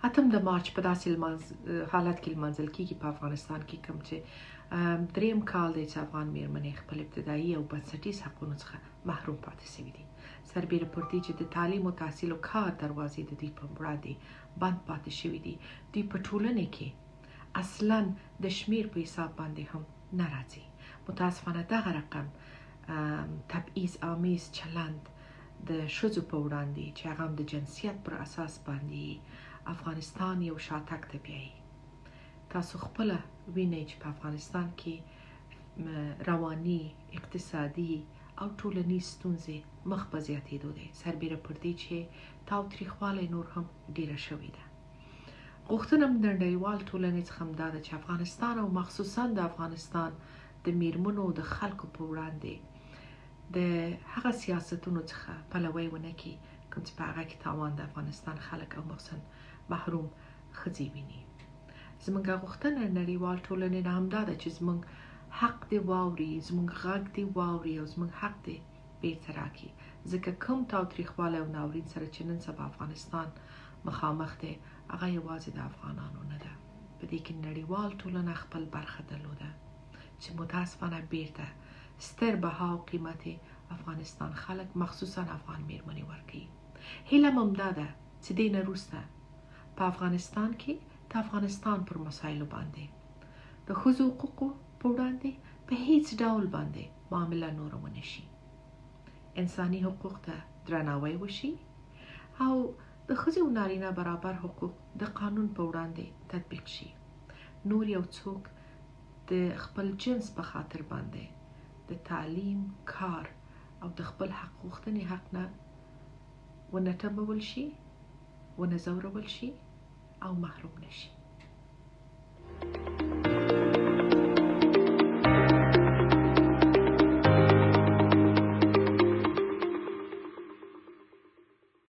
اتم د مارچ په داسې حالت کې لمانځل کیږي په افغانستان کې، کوم چې دریم کال دی چې افغان میرمنې خپل ابتدایي او بنسټیز حقونو څخه محروم پاتې شوي دي. سربېره پر دې چې د تعلیم او تحصیل او کار دروازې د دوی په وړاندې بند پاتې شوي دي، دوی په ټولنې کې اصلا د شمیر په حساب باندې هم نه راځي. متاسفانه دغه رقم تبعیض آمیز چلند د ښځو په وړاندې چې هغه هم د جنسیت پر اساس باندې افغانستان یو شاتګ ته بیایي. تاسو خپله وینئ چې په افغانستان کې رواني، اقتصادي او ټولنیز ستونزې مخ په زیاتېدو دی، سربېره پر دې چې تاوتریخوالی نور هم ډیره شوې ده. غوښتنه د نړیوال ټولنې څخه هم دا ده چې افغانستان او مخصوصا د افغانستان د میرمنو د خلکو په وړاندې د هغه سیاستونو څخه پلوی ونه کړي کوم چې په هغه کې تاوان د افغانستان خلک او مخصوصا محروم ښځې ویني. زمونږ غوښتنه نړیوال ټولنې نه هم دا ده چې زمونږ حق دې واوري، زمونږ غږ دې واوري او زمونږ حق دې بیرته راکړي، ځکه کوم تاوتریخوالی او ناورین سره چې نن سبا افغانستان مخامخ دی هغه یوازې د افغانانو نه ده. په دې کې نړیوال ټولنه خپل برخه درلوده چې متاسفانه بیرته ستر بها او قیمت افغانستان خلک مخصوصا افغان میرمنې ورکوي. هیله مم دا ده چې دې نه وروسته په افغانستان کې د افغانستان پر مسایلو باندې د ښځو حقوقو په وړاندې په هیڅ ډول باندې معامله نوره ونه شي، انساني حقوق ته درناوی وشي او د ښځې او نارینه برابر حقوق د قانون په وړاندې تطبیق شي. نور یو څوک د خپل جنس په خاطر باندې د تعلیم، کار او د خپل حق غوښتنې حق نه ونه ټبول شي، ونه ځورول شي او محروم نشي.